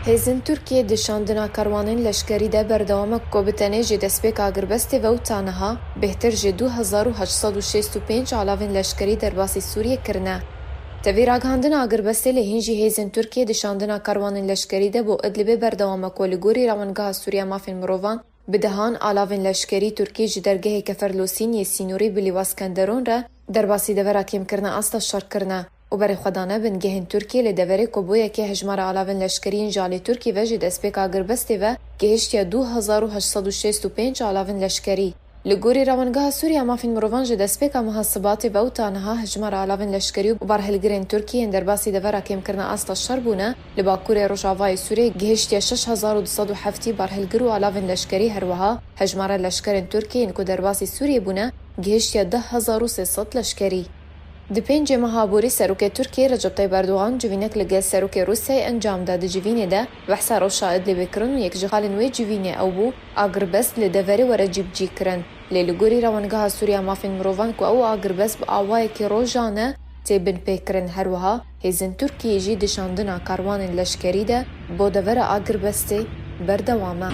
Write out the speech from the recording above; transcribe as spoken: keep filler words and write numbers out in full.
Hêzên Tirkiyê di şandina karwanên leşkerî de berdewam e ku bi tenê ji destpêka agirbestê ve û ta niha bêhtir ji du hezar û heşt sed û şêst û pênc alavên leşkerî derbasî Sûriyê kirine. Tevî ragihandina agirbestê lê hîn jî hêzên Tirkiyê di şandina karwanên leşkerî de bo Idlibê berdewam e ku li gorî Rawengeha Sûriya Mafên Mirovan bi dehan alavên leşkerî Tirkî ji dergehê Keferlosîn yê sînorî bi Lîwa Skenderon re derbasî devera kêmkirina asta şer kirine û berê xwe dane bingehên Tirkiyê li deverê ku bo yekê hejmara alavên leşkerî yên ji alî Tirkî ve ji destpêka agirbestê ve gihiştiye du hezar û heşt sed û şêst û pênc alavên leşkerî. Li gorî Rawengeha Sûriya Mafên Mirovan ji destpêka meha Sibatê ve û ta niha hejmara alavên leşkerî û barhilgirên Tirkiyê yên derbasî devera kêmkirina asta şer bûne, li Bakurê Rojavayê Sûriyê gihiştiye şeş hezar û du sed û heftî barhilgir û alavên leşkerî, her wiha hejmara leşkerên Tirkiyê yên ku derbasî Sûriyê bûne gihiştiye deh hezar û sê sed leşkerî. Di pêncê meha Aborî Serokê Tirkiyê Recep Tayyip Erdogan civînek li gel Serokê Rûsyayê encam da. Di civînê de behsa rewşa Idlibê kirin û yek ji xalên wê civînê ew bû, agirbest li deverê were cîbicî kirin. Lê li gorî Rawengeha Sûriya Mafên Mirovan ku ew agirbest bi awayekî rojane tê binpêkirin, her wiha hêzên Tirkiyê jî di şandina karwanên leşkerî de bo devera agirbestê berdewam e.